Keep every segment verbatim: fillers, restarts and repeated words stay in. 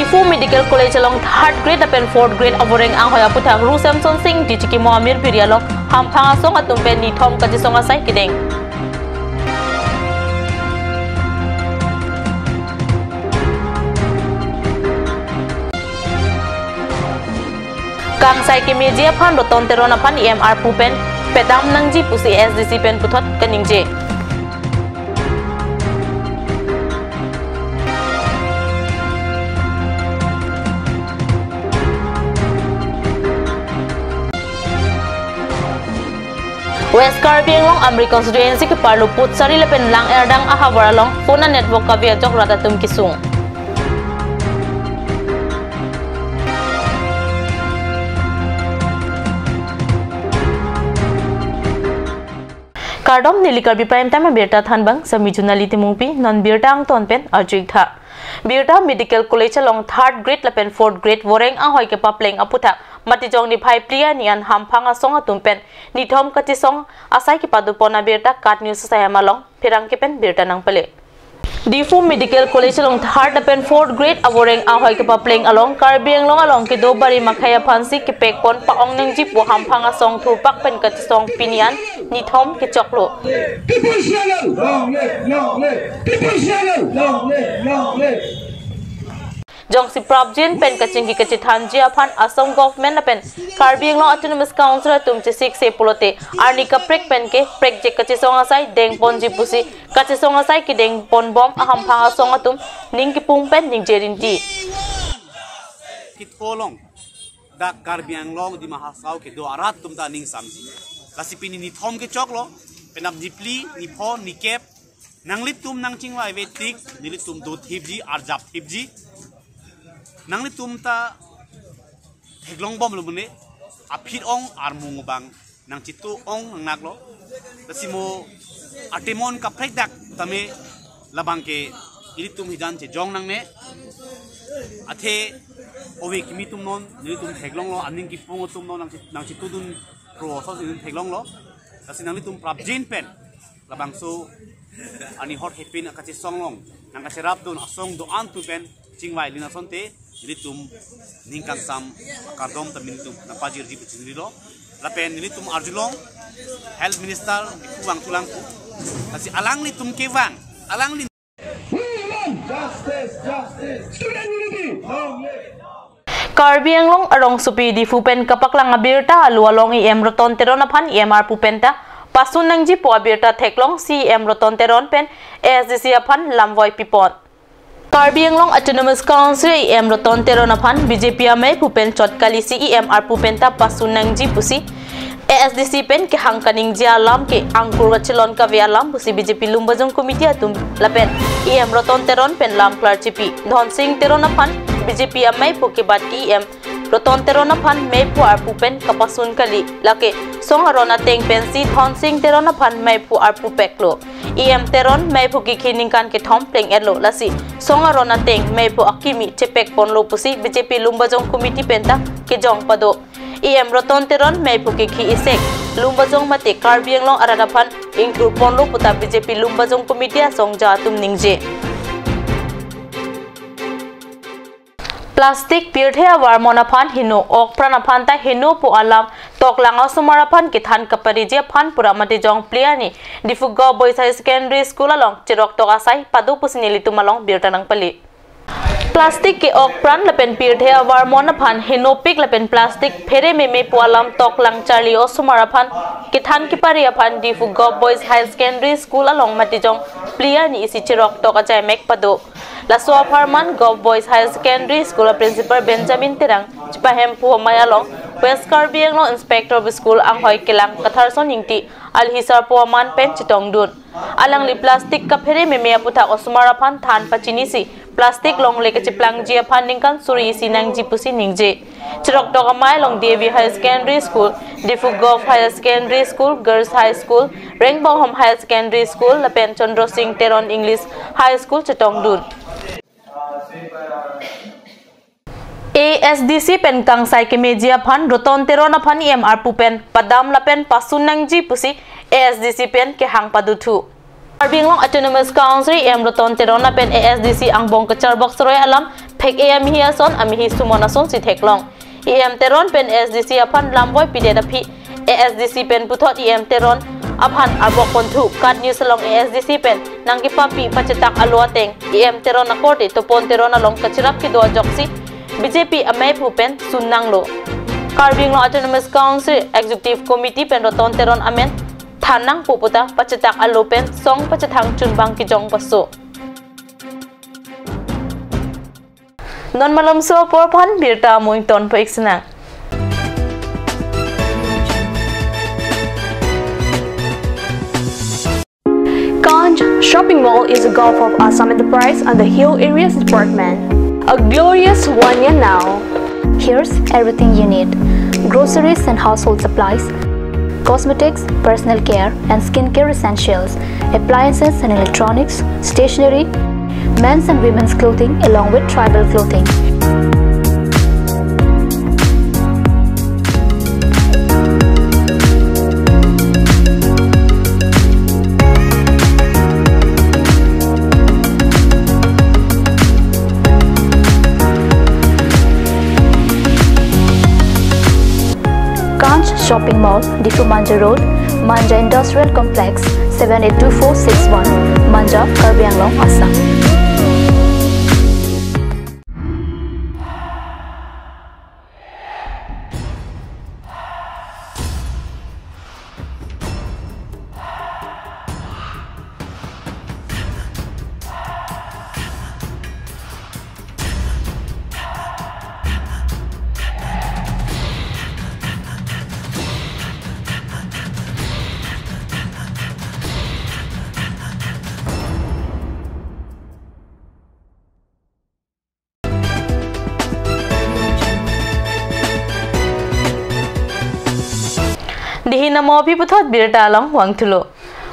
Diphu Medical College along third grade lapen fourth grade avoreng anghoi aputhak Ru Semson Sing Ingti chikimo amirpiri along hamphang asong atum pen nithom kachesong asai kedeng. Kangsai kemeji aphan Roton Teron aphan E M arpu pen padam nangji pusi A S D C pen puthot kaningje. West Karbi Anglong Amri constituency keparlo Putsari lapen Lang-erdang ahavar along phone network kave ajok rat atum kesung. Kardom, neli Karbi Prime Time abirta thanbang, sami Junali Timungpi, non birta angton pen arju-ik tha. Birta Medical College along third grade lapen fourth grade voreng anghoi kepapleng aputhak Matijong niphai phli arni an hamphang asong atum pen nithom kachesong asai kepadopon abirta KAT News asai hem along pherangke pen birta nangpale. Diphu Medical College along third lapen fourth grade avoreng anghoi kepapleng along Karbi Anglong along kedo bari makhai aphansi kepekpon pa-ong nangji pu hamphang asong thurpak pen kachesong pini an nithom kechoklo. People struggle, long live, long live. People struggle, long live, long live. Jongsi prapjin pen kachingki kachethanji aphan Assam Government lapen Karbi Anglong Autonomous Council atum chesikse pulote arni kaprek pen ke prekjek kachesong asai dengponji pusi kachesong asai kedengponbom ahamphang asong atum ning kepung pen ningje rinti. Kitpolong dak Karbi Anglong Dima Hasao kedo arat atum ta ning samji. Lasi pini nithom kechoklo, penap niphli, nipho, nikep, nanglitum nangchingvaive tik, nelitum dothipji, arjapthipji. Nanglitum ta theklongbomlo mene, aphi-ong armung abang nangchitu-ong nangnaklo. Lasi mo atemon kaprek dak tame labang ke ilitum hijan chejong nangne. Athe ove kimi atum non, nelitum theklonglo, aning kepung atum non nangchi-, nangchitudun pro aso si nelitum theklonglo. Lasi nanglitum prapjin pen labangso arni hot hepin akachesong along nangkacherapdun asong do-an atum pen chingvailin asonte nelitum ning kangsam akardom ta nelitum nangpajirji pu chingrilo. Lapen nelitum arjulong Health Minister Diphu vangthulang pu. Lasi alanglitum kevang, alangli We want justice, justice. Student unity, long live. Karbi Anglong arongsopi Diphu pen kapaklang abirta alu along E M Roton Teron aphan E M arpu penta pasun nangji pu abirta theklongsi E M Roton Teron pen A S D C aphan lamvoi pipon. Karbi Anglong Autonomous Council E M Roton Teron aphan B J P amei pu pen chot kalisi E M arpu penta pasun nangji pusi A S D C pen kehang kaningje alam ke angkur kachelon kave alam pusi B J P Lumbajong Committee atum lapen E M Roton Teron pen lam klarchipi. Dhonsing Teron aphan B J P amei pu kebat E M Roton Teron aphan meiphu arpu pen kapasun kali. Lake song aron ateng pensi Dhonsing Teron aphan meiphu arpu peklo. E M Teron meiphu kikhi ningkan kethom pleng-etlo, lasi song aron ateng meiphu akimi chepekponlo pusi B J P Lumbajong Committee penta kejong pado. E M Roton Teron meiphu kikhi isek Lumbajong mate Karbi Anglong arat aphan ingthurponlo puta B J P Lumbajong Committee asongja atum ningje. Plastic pirthe avarmon aphan heno, okpran aphan ta heno pu alam toklang osomar aphan kethan kapariji aphan pura Matijong phli arni Diphu Govt Boys Higher Secondary School along chiroktok asai pado pusi nelitum along birta nangpale. Plastic ke okpran lapen pirthe avarmon aphan henopik lapen plastic phere meme pu alam toklang charli osomar aphan kethan kepari aphan Diphu Govt Boys Higher Secondary School along Matijong phli arni isi chiroktok ajaimek pado. Laso apharman Govt Boys Higher Secondary School a Principal Benjamin Terang chipahemphu amei along West Karbi Anglong Inspector of School anghoi kelang Katharson Ingti alhi sarpo aman pen chetongdun. Alangli plastic kaphere meme aputhak osomar aphan than pachinisi plastic longle kacheplangji aphan ningkan suri isi nangji pusi ningje. Chiroktok amei along D A V Higher Secondary School, Diphu Govt Higher Secondary School, Girls High School, Rengbonghom Higher Secondary School, lapen Chandra Singh Teron English High School chetongdun. A S D C pen kangsai kemeji aphan Roton Teron aphan E M arpu pen padam lapen pasun nangji pusi A S D C pen kehang padothu. Karbi Anglong Autonomous Council E M Roton Teron lapen A S D C angbong kacharbok soroi alam Thek-e amihi ason, amihi sumon asonsi theklong. E M Teron pen A S D C aphan lamvoi pidet aphi, A S D C pen puthot E M Teron aphan arbok ponthu. KAT News along A S D C pen nangkepapi pachetak alo ateng, E M Teron akorte Topon Teron along kachirap kedo ajoksi B J P amei pu pen sunnanglo. Karbi Anglong Autonomous Council Executive Committee pen Roton Teron amen thannang pu puta pachetak alo pen song pachethang chunbang kejong paso. Non malomso apor aphan birta amui ton po-ik sinang. Ganj Shopping Mall is a Gulf of Assam Enterprise under Hill Areas Department. A glorious one year now. Here's everything you need: groceries and household supplies, cosmetics, personal care and skincare essentials, appliances and electronics, stationery, men's and women's clothing, along with tribal clothing. Ganj Shopping Mall, Diphu Manja Road, Manja Industrial Complex, seven eight two four six one, Manja, Karbi Anglong, Assam. Dihin amo aphi puthot birta along vangthulo.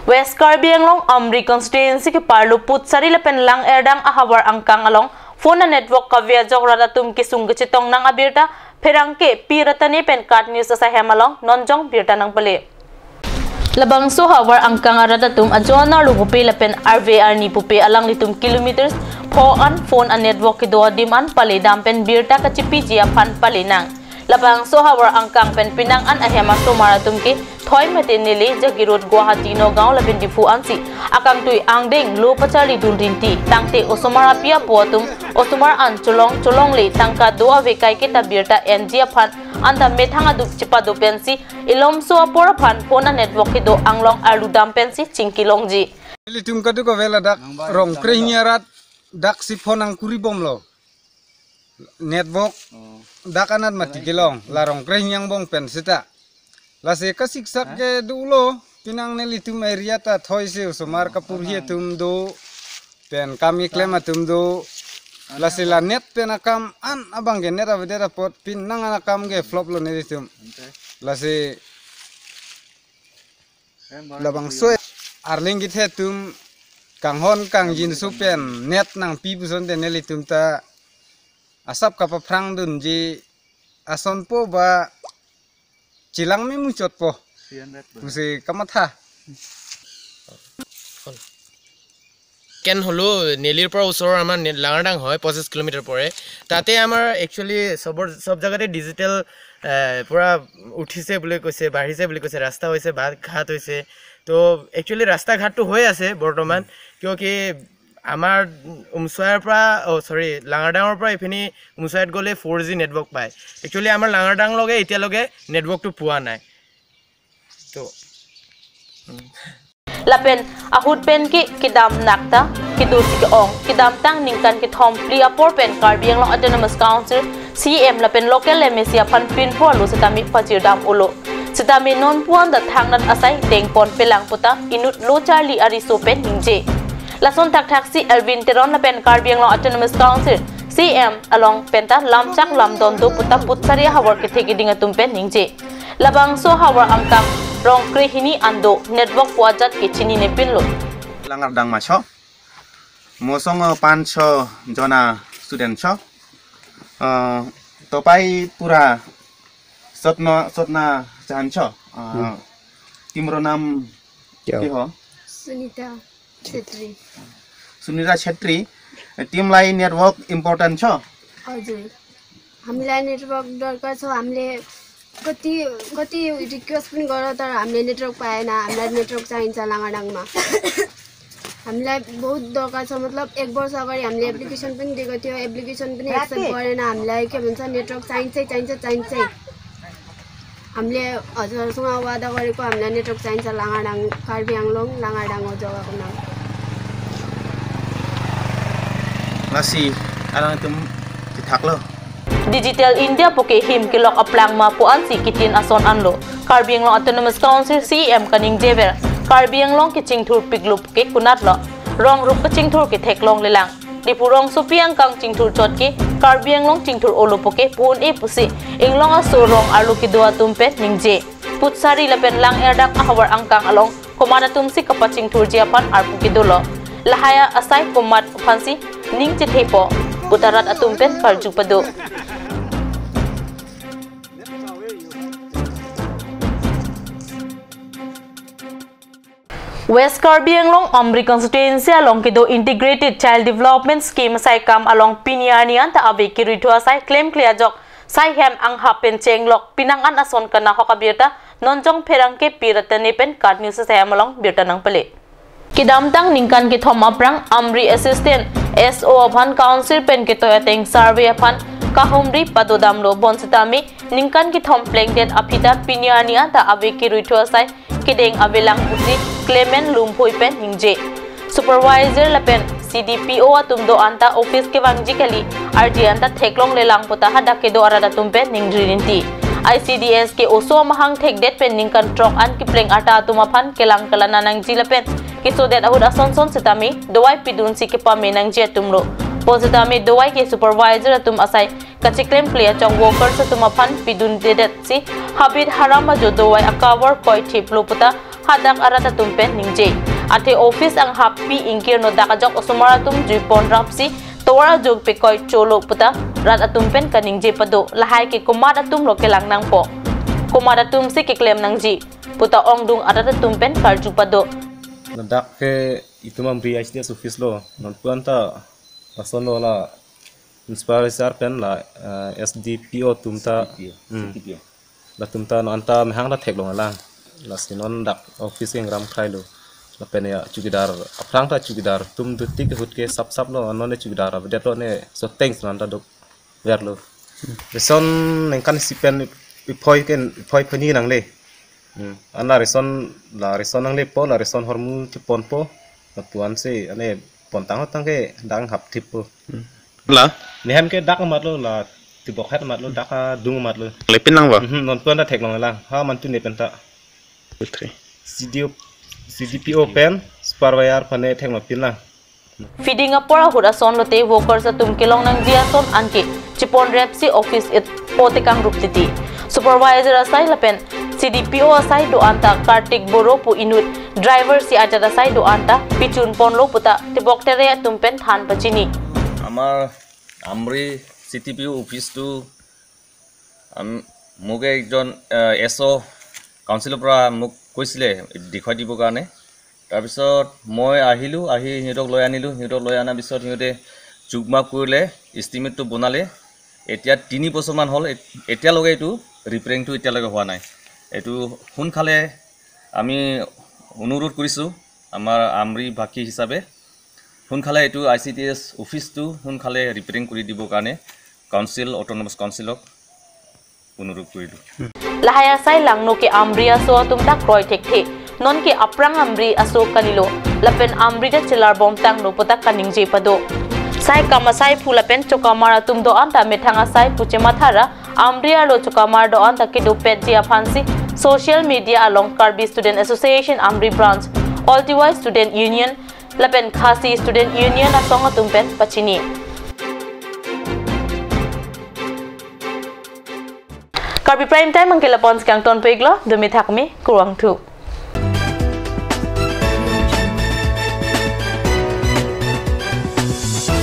West Karbi Anglong Amri constituency keparlo Putsari lapen Langerdang ahavar angkang along phone a-network kave ajok rat atum kesung kachetong nang abirta pherangke Pi Ratane pen KAT News asaihem along nonjong birta nangpale. Labangso havar angkang arat atum ajo anerlo pupe lapen arve arni pupe alanglitum kilometers pho an phone a-network kedo adim an pale dam pen birta kachipiji aphan pale nang. Labangso havar angkang pen penang an ahem asomar atum ke thoi mate neli Jagiroad, Guwahati, Nagaon lapen Diphu ansi akangtui angdeng lo pacharlidun rinti. Tangte osomar api apo atum osomar an cholong cholongle tangka do ave kaiketa birta enji aphan anta methang aduk chepado pensi ilomso apor aphan phone a-network kedo anglong arlu dam pensi chingki longji. Ilitum kadokave ladak Rongkrehini arat daksi phone nangkuri bomlo. Network Oh. dak anat mati kelong, la Rongkrehini angbong pen seta. Lasi kasiksak Hah? ke dolo, penang nelitum area ta thoisi osomar kapurhi atum do, pen kam keklem atum do. Lasi la net pen akam an abang ke net avedet apot penang an akam ke flop lo nelitum. Okay. Lasi labangso arleng kethe atum kanghon kangjinso pen net nangpi puson te nelitum ta asap kapaphrang dunji asonpo ba chelang memuchotpo pusi kamatha. কেন হ'লো নেলিৰ পৰা ওচৰৰ আমাৰ নে- লাঙাৰডাং হয়, পঁচিছ কিলোমিটাৰ পৰে। তাতে আমাৰ একচুৱেলি চবৰ চব জেগাতে ডিজিটেল পুৰা উঠিছে বুলি কৈছে, বাঢ়িছে বুলি কৈছে, ৰাস্তা হৈছে, বাট ঘাট হৈছে। তো একচুৱেলি ৰাস্তা ঘাটটো হৈ আছে বৰ্তমান, কিয় কি আমাৰ উমচুৱাৰ পৰা, অ' চৰি, লাঙাৰডাঙৰ পৰা এইপিনি উমচুৱাত গ'লে ফ'ৰ জি নেটৱৰ্ক পায়। একচুৱেলি আমাৰ লাঙাৰডাং লগে এতিয়ালৈকে নেটৱৰ্কটো পোৱা নাই। তো Lapen ahut pen ke kedam nakta kedo si ke-ong, kedamtang ningkan kethom phli apor pen Karbi Anglong Autonomous Council C E M lapen local M A C aphan pinpo alo setame pachirdam ulo. Setame non puan da thangnat asai dengpon pelang puta inut lo charli ariso pen ningje. Lason thakthak si Elwin Teron lapen Karbi Anglong Autonomous Council C E M along penta lamchak lamdon do puta Putsari havar kethe keding atum pen ningje. Labangso havar angkang Rongkrehini an do, network pu ajat ke chinine pinlo. Langardang ma cho. Mosong, eh, panch cho jona student cho. Eh, topai pura sotno, sotna jahan cho. Eh, Hmm. Timro nam Kya? Kiho? Sunita Chetri. Sunita Chetri. Tim lai network important cho. हजुर, हामीलाई नेटवर्क दरकार छ। हामीले कति कति रिक्वेस्ट पनि गर्यो, तर हामीले नेटवर्क पाएन। हामीलाई नेटवर्क चाहिन्छ लाङाडाङमा। हामीलाई बहुत दरकार छ, मतलब एक वर्ष अगाडि हामीले एप्लिकेसन पनि दिएको थियो, एप्लिकेसन पनि एक्सेप्ट गरेन। हामीलाई के भन्छ, नेटवर्क चाहिन्छ, चाहिन्छ, चाहिन्छ। हामीले हजुरहरूसँग वादा गरेको, हामीलाई नेटवर्क चाहिन्छ लाङाडाङ, कार्बी आंगलोङ लाङाडाङ हो जग्गाको नाम। Lasi alang atum kethaklo. Digital India puke him kelok aplang ma pu ansi kitin ason anlo. Karbi Anglong Autonomous Council C E M kaningjever Karbi Anglong kechingthur piklo puke kunatlo. Rong rup kechingthur ketheklonglelang. Diphu rongsopi angkang chingthur chot ke Karbi Anglong chingthur olo puke pu un-e pusi inglong aso rong arlo kedo atum pen ningje. Putsari lapen Lang-erdak ahavar angkang along komat atumsi kapachingthurji aphan arpu kedolo. Lahai asai komat aphansi ning chethepo puta rat atum pen karju pado. West Karbi Anglong Amri constituency along kedo Integrated Child Development Scheme asai kam along pini arni anta ave kerithu asai klemkle ajok sai hem anghap pen chenglok pinang an ason kanahok abirta Nonjong Pherangke pi ratane pen KAT News asai hem along birta nangpale. Kedamtang ningkan kethom aphrang Amri Assistant S O aphan Council pen ketoi ateng survey aphan kahumri padodamlo, bonsitame ningkan kethom plengdet aphi ta pini arni anta ave kerithu asai kedeng avelang pusi Clement Lumphui pen ningje. Supervisor lapen C D P O atum do-an ta office kevangji kali, arje anta theklonglelang puta hadak kedo arat atum pen ningri rinti. I C D S ke oso amahang thekdet pen ningkan throk an kepleng arta atum aphan kelang kelana nangji lapen kesodet ahut ason son sitame dawai pidunsi kepame nangji atumlo. Bonsitame dawai ke supervisor atum asai kacheklemkle achong workers atum aphan pidundedetsi habit haram ajo dawai a-cover koithiplo puta hadak arat atum pen ningje. Athe office anghap pi ingkir nodak ajok osomar atum juiponrapsi tovar ajo pekoi cholo puta rat atum pen kaningje pado, lahai ke komat atumlo kelang nangpo, komat atumsi keklem nangji puta ongdung arat atum pen karju pado. Ladak ke itum Amri I C D S office lo, nonpu anta lason lo, la supervisor pen la, eh, S D P O atum ta, S D P O, hmm, C D P O. Latum ta non anta mehang ta theklonglelang. Lasi non dak office ingram khrailo. Lapen ya chowkidar, aphrang ta chowkidar atum duty ke ahut ke sap saplo, non ne chowkidar avedetlo, ne so thanks non ta duk verlo. Reson ningkan isi pen iphoi ke, iphoi phani nangle. Hmm. An la reson, la reson nanglepo, la reson hormu cheponpo. Lapu ansi ane pontang hotang ke dak anghap thippo. Hmm. La? Nehem ke dak amatlo, la tibok het amatlo, dak adung amatlo. Le pin lang ba? Mhm, nonpu anta theklonglelang. Ha mantu ne pen ta. Two, three. C D O, C D P O pen supervisor aphan ne theklong pin lang. Feeding apor ahut ason lote workers atum kelong nangji ason anke cheponrepsi office it potekang rup titi. Supervisor asai lapen C D P O asai do-an ta Kartik Boro pu inut driver si ajat asai do-an ta pichun ponlo puta tibok tere atum pen than pachini. আমাৰ আমৰি চি T P অফিচটো আম-, মোক একজন, আহ, এছ অ' কাউন্সিলৰ পৰা মোক কৈছিলে দেখুৱাই দিবৰ কাৰণে। তাৰপিছত মই আহিলোঁ, আহি সিহঁতক লৈ আনিলোঁ। সিহঁতক লৈ অনাৰ পিছত সিহঁতে জোখ মাখ কৰিলে, এষ্টিমেটটো বনালে। এতিয়া তিনি বছৰমান হ'ল, এত-, এতিয়ালৈকে এইটো ৰিপেয়াৰিংটো এতিয়ালৈকে হোৱা নাই। এইটো সোনকালে আমি অনুৰোধ কৰিছোঁ আমাৰ আমৰি বাসী হিচাপে, সোনকালে এইটো আই চি ডি এছ অফিচটো সোনকালে ৰিপেয়াৰিং কৰি দিবৰ কাৰণে কাউন্সিল, অট'নমাছ কাউন্সিলক অনুৰোধ কৰিলোঁ। Lahai asai langno ke Amri aso atum ta kroi thekthe. Non ke aphrang Amri aso kalilo. Lapen Amri ta chelar bomtanglo puta kaningje pado. Sai kam asai phu lapen chokamar atum do-an ta methang asai pu chemathara Amri arlo chokamar do-an ta kedopetji aphansi social media along Karbi Student Association Amri Branch, All Tiwai Student Union, lapen Khasi Student Union asong atum pen pachini. Karbi Prime Time angke lapu-ansi kangton peglo, dumi thakmi, kurvangthu.